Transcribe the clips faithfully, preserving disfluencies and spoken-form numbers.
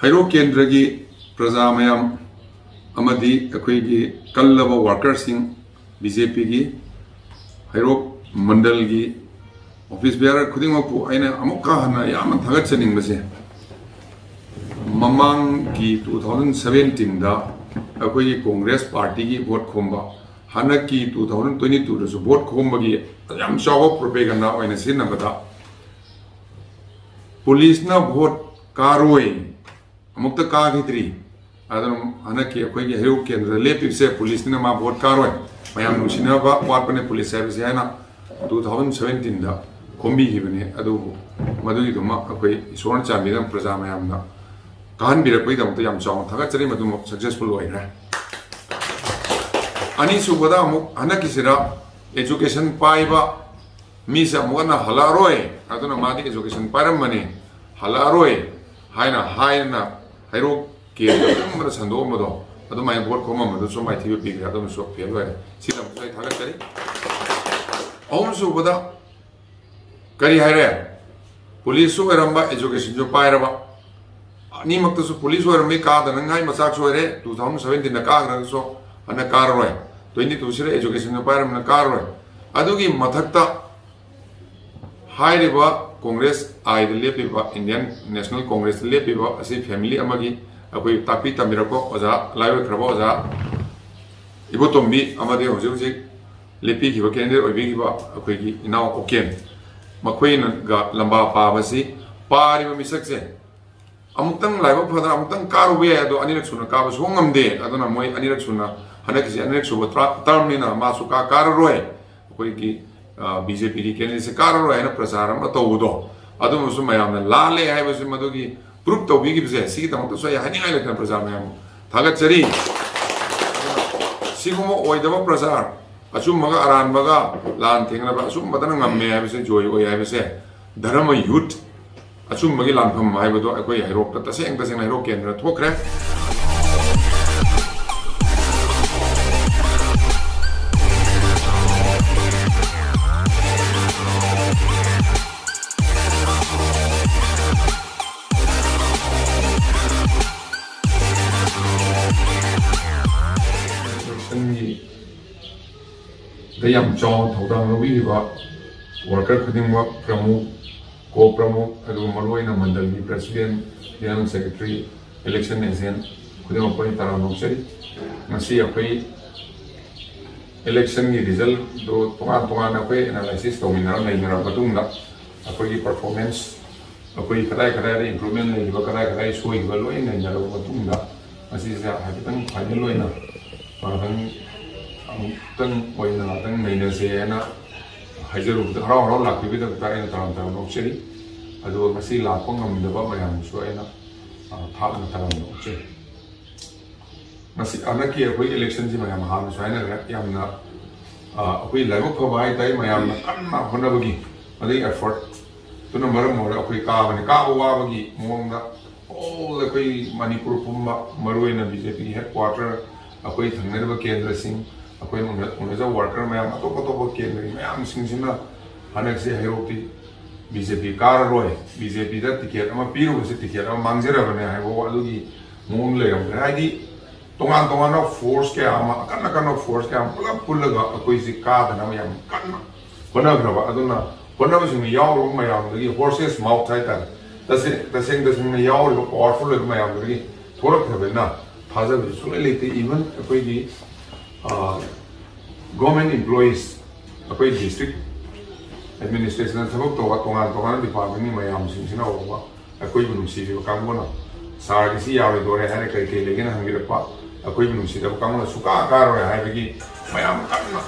ꯍꯩꯔꯣꯛ ꯀꯦꯟꯗ꯭ꯔꯒꯤ ꯄ꯭ꯔꯖꯥ ꯃꯌꯥꯝ ꯑꯃꯗꯤ ꯑꯩꯈꯣꯏꯒꯤ ꯀꯜꯂꯕ ꯋꯥꯔꯀꯔꯁꯤꯡ, ꯕꯤ ꯖꯦ ꯄꯤꯒꯤ ꯍꯩꯔꯣꯛ ꯃꯟꯗꯜꯒꯤ ꯑꯣꯐꯤꯁ ꯕꯤꯌꯥꯔ ꯈꯨꯗꯤꯡꯃꯛꯄꯨ ꯑꯩꯅ ꯑꯃꯨꯛꯀ ꯍꯟꯅ ꯌꯥꯝꯅ ꯊꯥꯒꯠꯆꯅꯤꯡꯕꯁꯦ, ꯃꯃꯥꯡꯒꯤ ꯇꯨ ꯊꯥꯎꯖꯟ ꯁꯕꯦꯟꯇꯤꯟꯗ ꯑꯩꯈꯣꯏꯒꯤ ꯀꯣꯡꯒ꯭ꯔꯦꯁ ꯄꯥꯔꯇꯤꯒꯤ ꯚꯣꯠ ꯈꯣꯝꯕ, ꯍꯟꯗꯛꯀꯤ ꯇꯨ ꯊꯥꯎꯖꯟ ꯇ꯭ꯋꯦꯟꯇꯤ ꯇꯨꯗꯁꯨ ꯚꯣꯠ ꯈꯣꯝꯕꯒꯤ ꯌꯥꯝ ꯆꯥꯎꯕ ꯄ꯭ꯔꯣꯄꯦꯒꯟꯗꯥ ꯑꯣꯏꯅ ꯁꯤꯖꯤꯟꯅꯕꯗ, ꯄꯨꯂꯤꯁꯅ ꯚꯣꯠ ꯀꯥꯔꯣꯏ, ꯑꯃꯨꯛꯇ ꯀꯥꯈꯤꯗ꯭ꯔꯤ, ꯑꯗꯨꯅ ꯍꯟꯗꯛꯀꯤ ꯑꯩꯈꯣꯏꯒꯤ ꯍꯩꯔꯣꯛ ꯀꯦꯟꯗ꯭ꯔꯗ ꯂꯦꯞꯄꯤꯕꯁꯦ ꯄꯨꯂꯤꯁꯅꯤꯅ ꯃꯥ ꯚꯣꯠ ꯀꯥꯔꯣꯏ, ꯃꯌꯥꯝ ꯅꯨꯡꯁꯤꯅꯕ ꯋꯥꯠꯄꯅꯦ ꯄꯨꯂꯤꯁ ꯍꯥꯏꯕꯁꯦ ꯍꯥꯏꯅ ꯇꯨ ꯊꯥꯎꯖꯟ ꯁꯕꯦꯟꯇꯤꯟꯗ ꯈꯣꯝꯕꯤꯈꯤꯕꯅꯤ꯫ ꯑꯗꯨꯕꯨ ꯃꯗꯨꯒꯤꯗꯃꯛ ꯑꯩꯈꯣꯏ ꯏꯁꯣꯔꯅ ꯆꯥꯟꯕꯤꯗꯨꯅ ꯄ꯭ꯔꯖꯥ ꯃꯌꯥꯝꯅ ꯀꯥꯍꯟꯕꯤꯔꯛꯄꯒꯤꯗꯃꯛꯇ ꯌꯥꯝ ꯆꯥꯎꯅ ꯊꯥꯒꯠꯆꯔꯤ꯫ ꯃꯗꯨꯃꯛ ꯁꯛꯁꯦꯁꯐꯨꯜ ꯑꯣꯏꯈ꯭ꯔꯦ꯫ ꯑꯅꯤꯁꯨꯕꯗ ꯑꯃꯨꯛ ꯍꯟꯗꯛꯀꯤꯁꯤꯗ ꯑꯦꯖꯨꯀꯦꯁꯟ ꯄꯥꯏꯕ ꯃꯤꯁꯦ ꯑꯃꯨꯛ ꯍꯟꯅ ꯍꯜꯂꯛꯑꯔꯣꯏ, ꯑꯗꯨꯅ ꯃꯥꯗꯤ ꯑꯦꯖꯨꯀꯦꯁꯟ ꯄꯥꯏꯔꯝꯕꯅꯤ, ꯍꯜꯂꯛꯑꯔꯣꯏ ꯍꯥꯏꯅ ꯍꯥꯏꯅ ꯍꯩꯔꯣꯛ ꯀꯦꯟꯗ꯭ꯔ ꯄꯨꯝꯕꯗ ꯁꯟꯗꯣꯛꯑꯝꯕꯗꯣ, ꯑꯗꯨꯃꯥꯏꯅ ꯚꯣꯠ ꯈꯣꯝꯃꯝꯕꯗꯨꯁꯨ ꯃꯥꯏꯊꯤꯕ ꯄꯤꯈ꯭ꯔꯦ꯫ ꯑꯗꯨꯃꯁꯨ ꯐꯦꯜ ꯑꯣꯏꯔꯦ꯫ ꯁꯤꯗꯃꯛꯁꯨ ꯑꯩ ꯊꯥꯒꯠꯆꯔꯤ꯫ ꯑꯍꯨꯝꯁꯨꯕꯗ ꯀꯔꯤ ꯍꯥꯏꯔꯦ? ꯄꯨꯂꯤꯁꯁꯨ ꯑꯣꯏꯔꯝꯕ, ꯑꯦꯖꯨꯀꯦꯁꯟꯁꯨ ꯄꯥꯏꯔꯕ, ꯑꯅꯤꯃꯛꯇꯁꯨ ꯄꯨꯂꯤꯁ ꯑꯣꯏꯔꯝꯃꯤ, ꯀꯥꯗꯅꯉꯥꯏ ꯃꯆꯥꯛꯁꯨ ꯑꯣꯏꯔꯦ꯫ ꯇꯨ ꯊꯥꯎꯖꯟ ꯁꯕꯦꯟꯇꯤꯟꯗ ꯀꯥꯈ꯭ꯔꯒꯁꯨ ꯍꯟꯗꯛ ꯀꯥꯔꯔꯣꯏ꯫ ꯇ꯭ꯋꯦꯟꯇꯤ ꯇꯨꯁꯤꯗ ꯑꯦꯖꯨꯀꯦꯁꯟꯁꯨ ꯄꯥꯏꯔꯝꯃꯤꯅ ꯀꯥꯔꯔꯣꯏ꯫ ꯑꯗꯨꯒꯤ ꯃꯊꯛꯇ ꯍꯥꯏꯔꯤꯕ ꯀꯣꯡꯒ꯭ꯔꯦꯁ ꯑꯥꯏꯗ ꯂꯦꯞꯄꯤꯕ, ꯏꯟꯗꯤꯌꯟ ꯅꯦꯁꯅꯦꯜ ꯀꯣꯡꯒ꯭ꯔꯦꯁꯇ ꯂꯦꯞꯄꯤꯕ ꯑꯁꯤ ꯐꯦꯃꯤꯂꯤ ꯑꯃꯒꯤ ꯑꯩꯈꯣꯏ ꯇꯥꯛꯄꯤ ꯇꯝꯕꯤꯔꯛꯄ ꯑꯣꯖꯥ, ꯂꯥꯏ ꯑꯣꯏꯈ꯭ꯔꯕ ꯑꯣꯖꯥ ꯏꯕꯣꯇꯣꯝꯕꯤ ꯑꯃꯗꯤ ꯍꯧꯖꯤꯛ ꯍꯧꯖꯤꯛ ꯂꯦꯞꯄꯤꯈꯤꯕ, ꯀꯦꯟꯗꯤꯗꯦꯠ ꯑꯣꯏꯕꯤꯈꯤꯕ ꯑꯩꯈꯣꯏꯒꯤ ꯏꯅꯥꯎ ꯑꯣꯀꯦꯟ, ꯃꯈꯣꯏꯅꯒ ꯂꯝꯕꯥ ꯄꯥꯕꯁꯤ, ꯄꯥꯔꯤꯕ ꯃꯤꯁꯛꯁꯦ ꯑꯃꯨꯛꯇꯪ ꯂꯥꯏꯕꯛ ꯐꯗꯅ ꯑꯃꯨꯛꯇꯪ ꯀꯥꯔꯨꯕ ꯌꯥꯏ, ꯑꯗꯣ ꯑꯅꯤꯔꯛ ꯁꯨꯅ ꯀꯥꯕ ꯁꯨꯡꯉꯝ ꯉꯝꯗꯦ꯫ ꯑꯗꯨꯅ ꯃꯣꯏ ꯑꯅꯤꯔꯛ ꯁꯨꯅ, ꯍꯟꯗꯛꯀꯤꯁꯤ ꯑꯅꯤꯔꯛ ꯁꯨꯕ ꯇꯔꯥ-, ꯇꯔꯝꯅꯤꯅ ꯃꯥꯁꯨ ꯀꯥ ꯀꯥꯔꯔꯣꯏ, ꯑꯩꯈꯣꯏꯒꯤ, ꯑ, ꯕꯤ ꯖꯦ ꯄꯤꯒꯤ ꯀꯦꯟꯗꯤꯗꯦꯠꯁꯦ ꯀꯥꯔꯔꯣꯏ ꯍꯥꯏꯅ ꯄ꯭ꯔꯆꯥꯔ ꯑꯃ ꯇꯧꯕꯗꯣ, ꯑꯗꯨꯃꯁꯨ ꯃꯌꯥꯝꯅ ꯂꯥꯜꯂꯦ ꯍꯥꯏꯕꯁꯤ ꯃꯗꯨꯒꯤ ꯄ꯭ꯔꯨꯞ ꯇꯧꯕꯤꯈꯤꯕꯁꯦ, ꯁꯤꯒꯤꯗꯃꯛꯇꯁꯨ ꯑꯩ ꯍꯥꯏꯅꯤꯡꯉꯥꯏ ꯂꯩꯇꯅ ꯄ꯭ꯔꯖꯥ ꯃꯌꯥꯝ ꯊꯥꯒꯠꯆꯔꯤ꯫ ꯁꯤꯒꯨꯝꯕ ꯑꯣꯏꯗꯕ ꯄ꯭ꯔꯆꯥꯔ, ꯑꯆꯨꯝꯕꯒ ꯑꯔꯥꯟꯕꯒ ꯂꯥꯟ ꯊꯦꯡꯅꯕ, ꯑꯆꯨꯝꯕꯗꯅ ꯉꯝꯃꯦ ꯍꯥꯏꯕꯁꯦ, ꯖꯣꯏ ꯑꯣꯏ ꯍꯥꯏꯕꯁꯦ, ꯙꯔꯃ ꯌꯨꯠ, ꯑꯆꯨꯝꯕꯒꯤ ꯂꯥꯟꯐꯝ ꯍꯥꯏꯕꯗꯣ ꯑꯩꯈꯣꯏ ꯍꯩꯔꯣꯛꯇ ꯇꯁꯦꯡ ꯇꯁꯦꯡꯅ ꯍꯩꯔꯣꯛ ꯀꯦꯟꯗ꯭ꯔ ꯊꯣꯛꯈ꯭ꯔꯦ꯫ ꯗ ꯌꯥꯝ ꯆꯥꯎꯅ ꯊꯧꯗꯥꯡ ꯂꯧꯕꯤꯔꯤꯕ ꯋꯥꯔꯀꯔ ꯈꯨꯗꯤꯡꯃꯛ, ꯄ꯭ꯔꯃꯨꯈ, ꯀꯣ ꯄ꯭ꯔꯃꯨꯈ, ꯑꯗꯨꯒ ꯃꯔꯨꯑꯣꯏꯅ ꯃꯟꯗꯜꯒꯤ president, general secretary, election agent ꯈꯨꯗꯤꯡꯃꯛꯄꯨ ꯑꯩ ꯇꯔꯥꯝꯅ ꯑꯣꯛꯆꯔꯤ꯫ ꯉꯁꯤ ꯑꯩꯈꯣꯏ ꯏꯂꯦꯛꯁꯟꯒꯤ ꯔꯤꯖꯜꯗꯣ ꯇꯣꯉꯥꯟ ꯇꯣꯉꯥꯟꯅ ꯑꯩꯈꯣꯏ ꯑꯦꯅꯥꯂꯥꯏꯁꯤꯁ ꯇꯧꯃꯤꯟꯅꯔ ꯅꯩꯅꯔꯕ ꯃꯇꯨꯡꯗ, ꯑꯩꯈꯣꯏꯒꯤ ꯄꯔꯐꯣꯔꯃꯦꯟꯁ, ꯑꯩꯈꯣꯏ ꯀꯗꯥꯏ ꯀꯗꯥꯏꯗ ꯏꯝꯄ꯭ꯔꯨꯚꯃꯦꯟ ꯂꯩꯈꯤꯕ, ꯀꯗꯥꯏ ꯀꯗꯥꯏ ꯁꯣꯏꯈꯤꯕ, ꯂꯣꯏ ꯅꯩꯅꯔꯕ ꯃꯇꯨꯡꯗ, ꯃꯁꯤꯁꯦ ꯍꯥꯏꯐꯦꯠꯇꯪ ꯐꯥꯏꯅꯦꯜ ꯑꯣꯏꯅ ꯉꯥꯛꯇꯪ, ꯑꯃꯨꯛꯇꯪ ꯑꯣꯏꯅ ꯉꯥꯛꯇꯪ ꯅꯩꯅꯁꯦ ꯍꯥꯏꯅ ꯍꯥꯏꯖꯔꯨꯕꯗ, ꯍꯔꯥꯎ ꯍꯔꯥꯎ ꯂꯥꯛꯄꯤꯕꯒꯤꯗꯃꯛꯇ ꯑꯩꯅ ꯇꯔꯥꯝ ꯇꯔꯥꯝꯅ ꯑꯣꯛꯆꯔꯤ꯫ ꯑꯗꯨꯒ ꯉꯁꯤ ꯂꯥꯛꯄ ꯉꯝꯗꯕ ꯃꯌꯥꯝꯕꯨꯁꯨ ꯑꯩꯅ, ꯑ, ꯊꯥꯞꯅ ꯇꯔꯥꯝꯅ ꯑꯣꯛꯆꯔꯤ꯫ ꯃꯁꯤ ꯍꯟꯗꯛꯀꯤ ꯑꯩꯈꯣꯏ ꯏꯂꯦꯛꯁꯟꯁꯤ ꯃꯌꯥꯝ ꯍꯥꯟꯅꯁꯨ ꯍꯥꯏꯅꯈ꯭ꯔꯦ, ꯌꯥꯝꯅ, ꯑ, ꯑꯩꯈꯣꯏ ꯂꯥꯏꯕꯛ ꯐꯕ ꯍꯥꯏ ꯇꯥꯔꯦ, ꯃꯌꯥꯝꯅ ꯀꯟꯅ ꯍꯣꯠꯅꯕꯒꯤ, ꯑꯗꯒꯤ ꯑꯦꯐꯔꯠꯇꯨꯅ ꯃꯔꯝ ꯑꯣꯏꯔꯒ ꯑꯩꯈꯣꯏ ꯀꯥꯕꯅꯤ꯫ ꯀꯥꯕ ꯋꯥꯕꯒꯤ ꯃꯑꯣꯡꯗ ꯑꯣꯜ ꯑꯩꯈꯣꯏ ꯃꯅꯤꯄꯨꯔ ꯄꯨꯝꯕ, ꯃꯔꯨꯑꯣꯏꯅ ꯕꯤ ꯖꯦ ꯄꯤꯒꯤ ꯍꯦꯗ ꯀ꯭ꯋꯥꯇꯔ, ꯑꯩꯈꯣꯏ ꯊꯪꯅꯔꯤꯕ ꯀꯦꯟꯗ꯭ꯔꯁꯤꯡ, ꯑꯩꯈꯣꯏꯅ ꯎꯅ-, ꯎꯅꯖꯕ ꯋꯥꯔꯀꯔ ꯃꯌꯥꯝ, ꯑꯇꯣꯞ ꯑꯇꯣꯞꯄ ꯀꯦꯟꯗ꯭ꯔꯒꯤ ꯃꯌꯥꯝꯁꯤꯡꯁꯤꯅ ꯍꯟꯗꯛꯁꯦ ꯍꯩꯔꯣꯛꯇꯤ ꯕꯤ ꯖꯦ ꯄꯤ ꯀꯥꯔꯔꯣꯏ, ꯕꯤ ꯖꯦ ꯄꯤꯗ ꯇꯤꯀꯦꯠ ꯑꯃ ꯄꯤꯔꯨꯕꯁꯦ ꯇꯤꯀꯦꯠ ꯑꯃ ꯃꯥꯡꯖꯔꯕꯅꯦ ꯍꯥꯏꯕ ꯑꯗꯨꯒꯤ ꯃꯑꯣꯡ ꯂꯩꯔꯝꯈ꯭ꯔꯦ꯫ ꯍꯥꯏꯗꯤ ꯇꯣꯉꯥꯟ ꯇꯣꯉꯥꯟꯕ ꯐꯣꯔꯁ ꯀꯌꯥ ꯑꯃ, ꯑꯀꯟ ꯑꯀꯟꯕ ꯐꯣꯔꯁ ꯀꯌꯥ ꯑꯃ ꯄꯨꯂꯞ ꯄꯨꯜꯂꯒ ꯑꯩꯈꯣꯏꯁꯤ ꯀꯥꯗꯅꯕ ꯌꯥꯝ ꯀꯟꯅ ꯍꯣꯠꯅꯈ꯭ꯔꯕ꯫ ꯑꯗꯨꯅ ꯍꯣꯠꯅꯕꯁꯤꯡꯅ ꯌꯥꯎꯔꯕ ꯃꯌꯥꯝꯗꯒꯤ ꯍꯣꯔꯁꯦꯁ ꯃꯥꯎꯠ ꯍꯥꯏꯇꯥꯔꯦ, ꯇꯁꯦꯡ ꯇꯁꯦꯡ ꯇꯁꯦꯡꯅ ꯌꯥꯎꯔꯤꯕ ꯄꯋꯥꯔꯐꯨꯜ ꯑꯣꯏꯕ ꯃꯌꯥꯝꯗꯨꯗꯒꯤ ꯊꯣꯛꯂꯛꯈ꯭ꯔꯕꯅꯤꯅ ꯊꯥꯖꯕꯁꯨ ꯁꯨꯡꯂꯩ ꯂꯩꯇꯦ꯫ ꯏꯚꯟ ꯑꯩꯈꯣꯏꯒꯤ, ꯑ, ꯒꯣꯔꯃꯦꯟ ꯏꯝꯄ꯭ꯂꯣꯌꯤꯁ, ꯑꯩꯈꯣꯏ ꯗꯤꯁꯇ꯭ꯔꯤꯛ ꯑꯦꯗꯃꯤꯅꯤꯁꯇ꯭ꯔꯦꯁꯟꯗ ꯊꯕꯛ ꯇꯧꯕ ꯇꯣꯉꯥꯟ ꯇꯣꯉꯥꯟꯕ ꯗꯤꯄꯥꯔꯠꯃꯦꯟꯒꯤ ꯃꯌꯥꯝꯁꯤꯡꯁꯤꯅ ꯐꯥꯎꯕ ꯑꯩꯈꯣꯏꯕꯨ ꯅꯨꯡꯁꯤꯕꯤꯕ ꯀꯥꯡꯕꯨꯅ, "ꯁꯥꯔꯒꯤ ꯁꯤ ꯌꯥꯔꯣꯏꯗꯣꯔꯦ ꯍꯥꯏꯔꯦ, ꯀꯔꯤ ꯀꯔꯤ ꯂꯩꯒꯦꯅ?" ꯍꯪꯕꯤꯔꯛꯄ, ꯑꯩꯈꯣꯏꯕꯨ ꯅꯨꯡꯁꯤꯗꯕ ꯀꯥꯡꯕꯨꯅ "ꯁꯨꯀꯥ ꯀꯥꯔꯣꯏ" ꯍꯥꯏꯕꯒꯤ ꯃꯌꯥꯝ ꯀꯟꯅ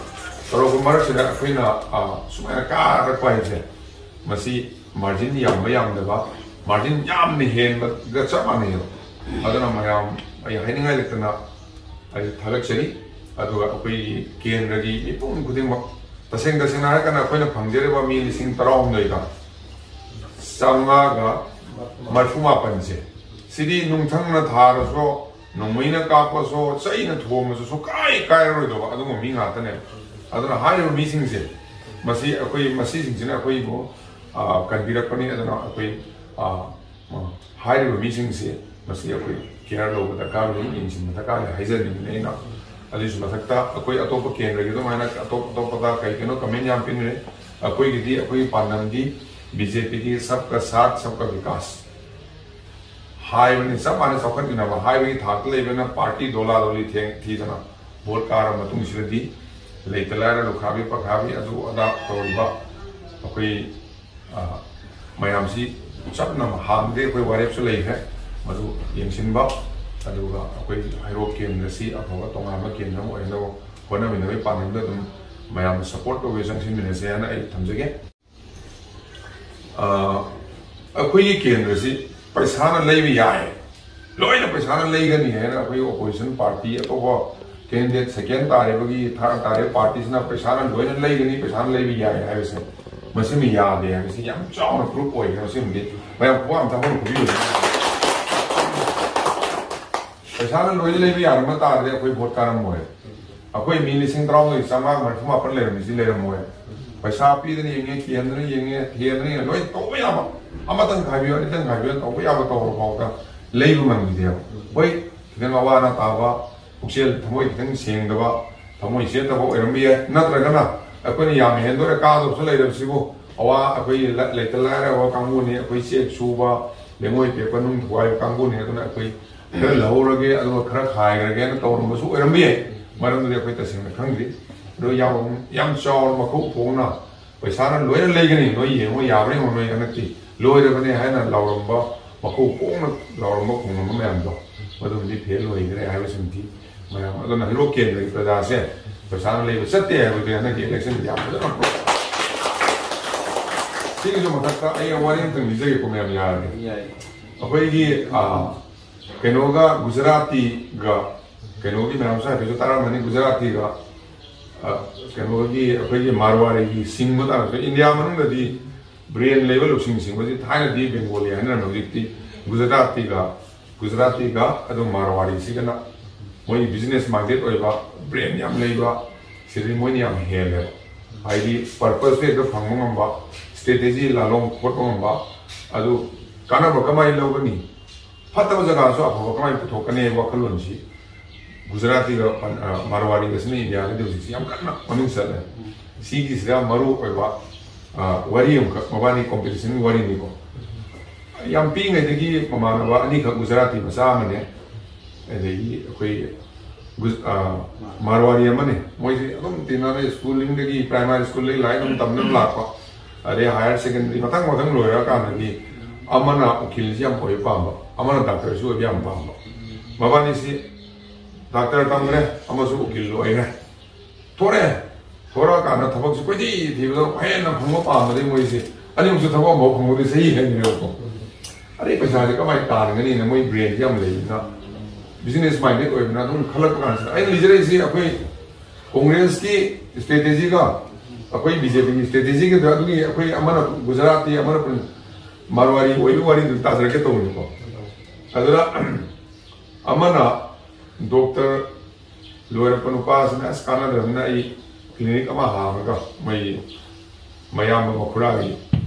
ꯇꯧꯔꯛꯄ ꯃꯔꯛꯁꯤꯗ ꯑꯩꯈꯣꯏꯅ, ꯑ, ꯁꯨꯃꯥꯏꯅ ꯀꯥꯔꯛꯄ ꯍꯥꯏꯁꯦ, ꯃꯁꯤ ꯃꯥꯔꯖꯤꯟ ꯌꯥꯝꯕ ꯌꯥꯝꯗꯕ, ꯃꯥꯔꯖꯤꯟ ꯌꯥꯝꯅ ꯍꯦꯟꯕꯒ ꯆꯞ ꯃꯥꯟꯅꯩꯌꯦꯕ꯫ ꯑꯗꯨꯅ ꯃꯌꯥꯝ, ꯑꯩ ꯍꯥꯏꯅꯤꯡꯉꯥꯏ ꯂꯩꯇꯅ ꯑꯩ ꯊꯥꯒꯠꯆꯔꯤ꯫ ꯑꯗꯨꯒ ꯑꯩꯈꯣꯏꯒꯤ ꯀꯦꯟꯗ꯭ꯔꯒꯤ ꯃꯤꯄꯨꯝ ꯈꯨꯗꯤꯡꯃꯛ, ꯇꯁꯦꯡ ꯇꯁꯦꯡꯅ ꯍꯥꯏꯔꯀꯥꯟꯗ ꯑꯩꯈꯣꯏꯅ ꯐꯪꯖꯔꯤꯕ ꯃꯤ ꯂꯤꯁꯤꯡ ꯇꯔꯥꯍꯨꯝꯗꯣꯏꯒ ꯆꯥꯝꯃꯉꯥꯒ ꯃꯔꯤꯐꯨ ꯃꯥꯄꯟꯁꯦ, ꯁꯤꯗꯤ ꯅꯨꯡꯊꯪꯅ ꯊꯥꯔꯁꯨ, ꯅꯣꯡꯃꯩꯅ ꯀꯥꯞꯄꯁꯨ, ꯆꯩꯅ ꯊꯣꯝꯃꯁꯨ ꯁꯨꯡꯀꯥꯏ ꯀꯥꯏꯔꯔꯣꯏꯗꯕ ꯑꯗꯨꯒꯨꯝꯕ ꯃꯤ ꯉꯥꯛꯇꯅꯦꯕ꯫ ꯑꯗꯨꯅ ꯍꯥꯏꯔꯤꯕ ꯃꯤꯁꯤꯡꯁꯦ, ꯃꯁꯤ ꯑꯩꯈꯣꯏ, ꯃꯁꯤꯁꯤꯡꯁꯤꯅ ꯑꯩꯈꯣꯏꯕꯨ, ꯑ, ꯀꯟꯕꯤꯔꯛꯄꯅꯤ꯫ ꯑꯗꯨꯅ ꯑꯩꯈꯣꯏ, ꯑ, ꯑ, ꯍꯥꯏꯔꯤꯕ ꯃꯤꯁꯤꯡꯁꯦ, ꯃꯁꯤ ꯑꯩꯈꯣꯏ ꯀꯤꯌꯔ ꯂꯧꯕ ꯗꯔꯀꯥꯔ ꯂꯩ, ꯌꯦꯡꯁꯤꯟꯕ ꯗꯔꯀꯥꯔ ꯂꯩ ꯍꯥꯏꯖꯅꯤꯡꯕꯅꯤ ꯑꯩꯅ꯫ ꯑꯗꯨꯒꯤꯁꯨ ꯃꯊꯛꯇ ꯑꯩꯈꯣꯏ ꯑꯇꯣꯞꯄ ꯀꯦꯟꯗ꯭ꯔꯒꯤ ꯑꯗꯨꯃꯥꯏꯅ ꯑꯇꯣꯞ ꯑꯇꯣꯞꯄꯗ ꯀꯩ ꯀꯩꯅꯣ ꯀꯃꯦꯟ ꯌꯥꯝ ꯄꯤꯅꯔꯦ꯫ ꯑꯩꯈꯣꯏꯒꯤꯗꯤ, ꯑꯩꯈꯣꯏꯒꯤ ꯄꯥꯟꯗꯝꯗꯤ ꯕꯤ ꯖꯦ ꯄꯤꯒꯤ ꯁꯕꯀꯥ ꯁꯥꯊ ꯁꯕꯀꯥ ꯕꯤꯀꯥꯁ ꯍꯥꯏꯕꯅꯤ꯫ ꯆꯞ ꯃꯥꯟꯅ ꯆꯥꯎꯈꯠꯃꯤꯟꯅꯕ ꯍꯥꯏꯕꯒꯤ ꯊꯥꯛꯇ ꯂꯩꯕꯅ ꯄꯥꯔꯇꯤ ꯗꯣꯂꯥ ꯗꯣꯂꯤ ꯊꯦꯡ ꯊꯤꯗꯅ ꯚꯣꯠ ꯀꯥꯔꯕ ꯃꯇꯨꯡꯁꯤꯗꯗꯤ ꯂꯩꯇ ꯂꯥꯏꯔ, ꯂꯨꯈ꯭ꯔꯥꯕꯤ ꯄꯈ꯭ꯔꯥꯕꯤ ꯑꯗꯨ ꯑꯗꯥ ꯇꯧꯔꯤꯕ ꯑꯩꯈꯣꯏ, ꯑ, ꯃꯌꯥꯝꯁꯤ ꯆꯞꯅ ꯍꯥꯟꯅꯗꯤ ꯑꯩꯈꯣꯏ ꯋꯥꯔꯦꯞꯁꯨ ꯂꯩꯈ꯭ꯔꯦ꯫ ꯃꯗꯨ ꯌꯦꯡꯁꯤꯟꯕ, ꯑꯗꯨꯒ ꯑꯩꯈꯣꯏ ꯍꯩꯔꯣꯛ ꯀꯦꯟꯗ꯭ꯔꯁꯤ ꯑꯐꯕ ꯇꯣꯉꯥꯟꯕ ꯀꯦꯟꯗ꯭ꯔ ꯑꯃ ꯑꯣꯏꯍꯟꯅꯕ ꯍꯣꯠꯅꯃꯤꯟꯅꯕꯒꯤ ꯄꯥꯟꯗꯝꯗ ꯑꯗꯨꯝ ꯃꯌꯥꯝꯅ ꯁꯄꯣꯔꯠ ꯇꯧꯕꯤꯌꯨ, ꯆꯪꯁꯤꯟꯃꯤꯟꯅꯁꯦ ꯍꯥꯏꯅ ꯑꯩ ꯊꯝꯖꯒꯦ꯫ ꯑ, ꯑꯩꯈꯣꯏꯒꯤ ꯀꯦꯟꯗ꯭ꯔꯁꯤ ꯄꯩꯁꯥꯅ ꯂꯩꯕ ꯌꯥꯏ, ꯂꯣꯏꯅ ꯄꯩꯁꯥꯅ ꯂꯩꯒꯅꯤ ꯍꯥꯏꯅ ꯑꯩꯈꯣꯏꯒꯤ ꯑꯣꯄꯣꯖꯤꯁꯟ ꯄꯥꯔꯇꯤ, ꯑꯇꯣꯞꯄ ꯀꯦꯟꯗꯤꯗꯦꯠ ꯁꯦꯀꯦꯟ ꯇꯥꯔꯤꯕꯒꯤ, ꯊꯥꯔꯠ ꯇꯥꯔꯤꯕ ꯄꯥꯔꯇꯤꯁꯤꯅ ꯄꯩꯁꯥꯅ ꯂꯣꯏꯅ ꯂꯩꯒꯅꯤ, ꯄꯩꯁꯥꯅ ꯂꯩꯕ ꯌꯥꯏ ꯍꯥꯏꯕꯁꯦ, ꯃꯁꯤꯃ ꯌꯥꯗꯦ ꯍꯥꯏꯕꯁꯤ ꯌꯥꯝ ꯆꯥꯎꯅ ꯄ꯭ꯔꯨꯐ ꯑꯣꯏꯈ꯭ꯔꯦ꯫ ꯃꯁꯤꯃꯗꯤ ꯃꯌꯥꯝ ꯄꯨꯋꯥ ꯑꯝꯇ ꯍꯧꯅ ꯐꯨꯕꯤꯌꯨ꯫ ꯄꯩꯁꯥꯅ ꯂꯣꯏꯅ ꯂꯩꯕ ꯌꯥꯔꯝꯕ ꯇꯥꯔꯗꯤ ꯑꯩꯈꯣꯏ ꯚꯣꯠ ꯀꯥꯔꯝꯃꯣꯏ꯫ ꯑꯩꯈꯣꯏ ꯃꯤ ꯂꯤꯁꯤꯡ ꯇꯔꯥꯍꯨꯝꯗꯣꯏ ꯆꯥꯝꯃꯉꯥ ꯃꯔꯤꯐꯨ ꯃꯥꯄꯟ ꯂꯩꯔꯝꯃꯤꯁꯤ ꯂꯩꯔꯝꯃꯣꯏ꯫ ꯄꯩꯁꯥ ꯄꯤꯗꯅ ꯌꯦꯡꯉꯦ, ꯀꯦꯟꯗꯅ ꯌꯦꯡꯉꯦ, ꯊꯦꯡꯗꯅ ꯌꯦꯡꯉꯦ, ꯂꯣꯏ ꯇꯧꯕ ꯌꯥꯕ, ꯑꯃꯇꯪ ꯈꯥꯏꯕꯤꯌꯨ, ꯑꯅꯤꯇꯪ ꯈꯥꯏꯕꯤꯌꯨ, ꯇꯧꯕ ꯌꯥꯕ ꯇꯧꯔ ꯐꯥꯎꯗ ꯂꯩꯕ ꯉꯝꯈꯤꯗꯦꯕ꯫ ꯍꯣꯏ, ꯈꯤꯇꯪ ꯑꯋꯥ ꯑꯅꯥ ꯇꯥꯕ, ꯄꯨꯛꯆꯦꯜ ꯊꯃꯣꯏ ꯈꯤꯇꯪ ꯁꯦꯡꯗꯕ, ꯊꯃꯣꯏ ꯆꯦꯠꯇꯕ ꯑꯣꯏꯔꯝꯕ ꯌꯥꯏ꯫ ꯅꯠꯇ꯭ꯔꯒꯅ ꯑꯩꯈꯣꯏꯅ ꯌꯥꯝ ꯍꯦꯟꯗꯣꯔꯦ, ꯀꯥꯗꯧꯁꯨ ꯂꯩꯔꯕꯁꯤꯕꯨ, ꯑꯋꯥ ꯑꯩꯈꯣꯏ ꯂ-, ꯂꯩꯇ ꯂꯥꯏꯔꯕ ꯀꯥꯡꯕꯨꯅꯤ, ꯑꯩꯈꯣꯏ ꯆꯦꯛ ꯁꯨꯕ, ꯂꯩꯉꯣꯏ ꯄꯦꯛꯄ, ꯅꯨꯡ ꯊꯨꯒꯥꯏꯕ ꯀꯥꯡꯕꯨꯅꯤ, ꯑꯗꯨꯅ ꯑꯩꯈꯣꯏ ꯈꯔ ꯂꯧꯍꯧꯔꯒꯦ ꯑꯗꯨꯒ ꯈꯔ ꯈꯥꯏꯈ꯭ꯔꯒꯦꯅ ꯇꯧꯔꯝꯕꯁꯨ ꯑꯣꯏꯔꯝꯕ ꯌꯥꯏ꯫ ꯃꯔꯝꯗꯨꯗꯤ ꯑꯩꯈꯣꯏ ꯇꯁꯦꯡꯅ ꯈꯪꯗ꯭ꯔꯤ꯫ ꯑꯗꯣ ꯌꯥꯝ, ꯌꯥꯝ ꯆꯥꯎꯅ ꯃꯈꯧ ꯐꯣꯡꯅ ꯄꯩꯁꯥꯅ ꯂꯣꯏꯅ ꯂꯩꯒꯅꯤ, ꯅꯣꯏ ꯌꯦꯡꯉꯣ, ꯌꯥꯕ꯭ꯔꯥ ꯌꯦꯡꯉꯣ, ꯅꯣꯏ ꯍꯟꯗꯛꯇꯤ ꯂꯣꯏꯔꯕꯅꯦ ꯍꯥꯏꯅ ꯂꯥꯎꯔꯝꯕ, ꯃꯈꯧ ꯐꯣꯡꯅ ꯂꯥꯎꯔꯝꯕ ꯈꯣꯡꯂꯝꯕ ꯃꯌꯥꯝꯗꯣ, ꯃꯗꯨꯃꯗꯤ ꯐꯦꯜ ꯑꯣꯏꯈ꯭ꯔꯦ ꯍꯥꯏꯕꯁꯤꯃꯗꯤ ꯃꯌꯥꯝ꯫ ꯑꯗꯨꯅ ꯍꯩꯔꯣꯛ ꯀꯦꯟꯗ꯭ꯔꯒꯤ ꯄ꯭ꯔꯖꯥꯁꯦ ꯄꯩꯁꯥꯅ ꯂꯩꯕ ꯆꯠꯇꯦ ꯍꯥꯏꯕꯗꯤ ꯍꯟꯗꯛꯀꯤ ꯏꯂꯦꯛꯁꯟꯗ ꯌꯥꯝ ꯐꯖꯅ ꯄ꯭ꯔꯨꯐ꯫ ꯁꯤꯒꯤꯁꯨ ꯃꯊꯛꯇ ꯑꯩ ꯋꯥꯔꯤ ꯑꯝꯇꯪ ꯂꯤꯖꯒꯦꯀꯣ, ꯃꯌꯥꯝ ꯌꯥꯔꯗꯤ꯫ ꯌꯥꯏ꯫ ꯑꯩꯈꯣꯏꯒꯤ, ꯑ, ꯀꯩꯅꯣꯒ ꯒꯨꯖꯔꯥꯇꯤꯒ, ꯀꯩꯅꯣꯒꯤ ꯃꯌꯥꯝꯁꯨ ꯍꯥꯏꯐꯦꯠꯁꯨ ꯇꯥꯔꯝꯒꯅꯤ, ꯒꯨꯖꯔꯥꯇꯤꯒ, ꯑ, ꯀꯩꯅꯣꯒꯤ ꯑꯩꯈꯣꯏꯒꯤ ꯃꯥꯔꯋꯥꯔꯤꯒꯤ ꯁꯤꯡꯕ ꯇꯥꯔꯁꯨ ꯏꯟꯗꯤꯌꯥ ꯃꯅꯨꯡꯗꯗꯤ ꯕ꯭ꯔꯦꯟ ꯂꯩꯕ ꯂꯧꯁꯤꯡ ꯁꯤꯡꯕꯁꯤ ꯊꯥꯏꯅꯗꯤ ꯕꯦꯡꯒꯣꯂꯤ ꯍꯥꯏꯅꯔꯝꯃꯤ, ꯍꯧꯖꯤꯛꯇꯤ ꯒꯨꯖꯔꯥꯇꯤꯒ, ꯒꯨꯖꯔꯥꯇꯤꯒ ꯑꯗꯨ ꯃꯥꯔꯋꯥꯔꯤꯁꯤꯒꯅ ꯃꯣꯏ ꯕꯤꯖꯤꯅꯦꯁ ꯃꯥꯏꯟꯗꯦꯠ ꯑꯣꯏꯕ, ꯕ꯭ꯔꯦꯟ ꯌꯥꯝ ꯂꯩꯕ, ꯁꯤꯗꯤ ꯃꯣꯏꯅ ꯌꯥꯝ ꯍꯦꯜꯂꯦꯕ꯫ ꯍꯥꯏꯗꯤ ꯄꯔꯄꯁꯇ ꯍꯦꯛꯇ ꯐꯪꯕ ꯉꯝꯕ, ꯁ꯭ꯇ꯭ꯔꯦꯇꯦꯖꯤ ꯂꯥꯂꯣꯡ ꯈꯣꯠꯄ ꯉꯝꯕ, ꯑꯗꯨ ꯀꯥꯟꯅꯕ ꯀꯃꯥꯏꯅ ꯂꯧꯒꯅꯤ, ꯐꯠꯇꯕ ꯖꯒꯥꯁꯨ ꯑꯐꯕ ꯀꯃꯥꯏꯅ ꯄꯨꯊꯣꯛꯀꯅꯤ ꯍꯥꯏꯕ ꯋꯥꯈꯜꯂꯣꯟꯁꯤ ꯒꯨꯖꯔꯥꯇꯤꯒ ꯄꯟ-, ꯑ, ꯃꯥꯔꯋꯥꯔꯤꯒꯁꯤꯅ ꯏꯟꯗꯤꯌꯥꯒꯤꯗꯤ ꯍꯧꯖꯤꯛꯁꯤ ꯌꯥꯝ ꯀꯟꯅ ꯃꯃꯤꯡ ꯆꯠꯂꯦ꯫ ꯁꯤꯒꯤꯁꯤꯗ ꯃꯔꯨ ꯑꯣꯏꯕ, ꯑ, ꯋꯥꯔꯤ ꯑꯃꯈꯛ, ꯃꯕꯥꯅꯤ ꯀꯣꯝꯄꯤꯇꯤꯁꯟꯒꯤ ꯋꯥꯔꯤꯅꯤꯀꯣ꯫ ꯌꯥꯝ ꯄꯤꯛꯏꯉꯩꯗꯒꯤ ꯃꯃꯥꯟꯅꯕ ꯑꯅꯤꯈꯛ, ꯒꯨꯖꯔꯥꯇꯤ ꯃꯆꯥ ꯑꯃꯅꯦ, ꯑꯗꯒꯤ ꯑꯩꯈꯣꯏ ꯒꯨꯖ-, ꯑ, ꯃꯥꯔꯋꯥꯔꯤ ꯑꯃꯅꯦ꯫ ꯃꯣꯏꯁꯦ ꯑꯗꯨꯝ ꯇꯤꯟꯅꯔꯦ, ꯁ꯭ꯀꯨꯂꯤꯡꯗꯒꯤ, ꯄ꯭ꯔꯥꯏꯃꯥꯔꯤ ꯁ꯭ꯀꯨꯜꯗꯒꯤ ꯂꯥꯏꯔꯤꯛ ꯑꯗꯨꯝ ꯇꯝꯗꯨꯅ ꯂꯥꯛꯄ꯫ ꯑꯗꯩ ꯍꯥꯌꯔ ꯁꯦꯀꯦꯟꯗꯔꯤ ꯃꯊꯪ ꯃꯊꯪ ꯂꯣꯏꯔꯀꯥꯟꯗꯗꯤ ꯑꯃꯅ ꯎꯀꯤꯜꯁꯤ ꯌꯥꯝ ꯑꯣꯏꯕ ꯄꯥꯝꯕ, ꯑꯃꯅ ꯗꯥꯛꯇꯔꯁꯨ ꯑꯣꯏꯕ ꯌꯥꯝ ꯄꯥꯝꯕ꯫ ꯃꯕꯥꯅꯤꯁꯤ ꯗꯥꯛꯇꯔ ꯇꯝꯈ꯭ꯔꯦ, ꯑꯃꯁꯨ ꯎꯀꯤꯜ ꯑꯣꯏꯈ꯭ꯔꯦ꯫ ꯊꯣꯔꯛꯑꯦ꯫ ꯊꯣꯔꯛꯑꯀꯥꯟꯗ ꯊꯕꯛꯁꯤ ꯀꯣꯏꯊꯤ ꯊꯤꯕꯗ ꯍꯦꯟꯅ ꯐꯪꯕ ꯄꯥꯝꯕꯗꯒꯤ ꯃꯣꯏꯁꯦ ꯑꯅꯤꯃꯛꯁꯨ ꯊꯕꯛ ꯑꯃꯐꯥꯎ ꯐꯪꯍꯧꯗꯦ, ꯆꯍꯤ ꯍꯦꯟꯈ꯭ꯔꯦꯕꯀꯣ꯫ ꯑꯗꯩ ꯄꯩꯁꯥꯁꯦ ꯀꯃꯥꯏꯅ ꯇꯥꯟꯒꯅꯤꯅ ꯃꯣꯏ ꯕ꯭ꯔꯦꯟꯁꯦ ꯌꯥꯝ ꯂꯩꯕꯅꯤꯅ, ꯕꯤꯖꯤꯅꯦꯁ ꯃꯥꯏꯟꯗꯦꯗ ꯑꯣꯏꯕꯅꯤꯅ ꯑꯗꯨꯝ ꯈꯜꯂꯛꯄ ꯀꯥꯟꯁꯤꯗ ꯑꯩꯅ ꯂꯤꯖꯔꯛꯏꯁꯤ ꯑꯩꯈꯣꯏ ꯀꯣꯡꯒ꯭ꯔꯦꯁꯀꯤ ꯏꯁꯇ꯭ꯔꯦꯇꯦꯖꯤꯒ ꯑꯩꯈꯣꯏ ꯕꯤ ꯖꯦ ꯄꯤꯒꯤ ꯏꯁꯇ꯭ꯔꯦꯇꯦꯖꯤꯒꯗ ꯑꯗꯨꯒꯤ ꯑꯩꯈꯣꯏ ꯑꯃꯅ ꯒꯨꯖꯔꯥꯇꯤ, ꯑꯃꯅ ꯃꯥꯔꯋꯥꯔꯤ ꯑꯣꯏꯕꯒꯤ ꯋꯥꯔꯤꯗꯨ ꯇꯥꯖꯔꯛꯀꯦ ꯇꯧꯕꯅꯤꯀꯣ꯫ ꯑꯗꯨꯗ ꯑꯃꯅ ꯗꯣꯛꯇꯔ ꯂꯣꯏꯔꯛꯄ ꯅꯨꯄꯥꯁꯤꯅ, "ꯑꯁ, ꯀꯥꯟꯅꯗ꯭ꯔꯕꯅꯤꯅ ꯑꯩ ꯀ꯭ꯂꯤꯅꯤꯛ ꯑꯃ ꯍꯥꯡꯉꯒ ꯃꯣꯏ ꯃꯌꯥꯝꯕ ꯃꯈꯨꯔꯥꯒꯤ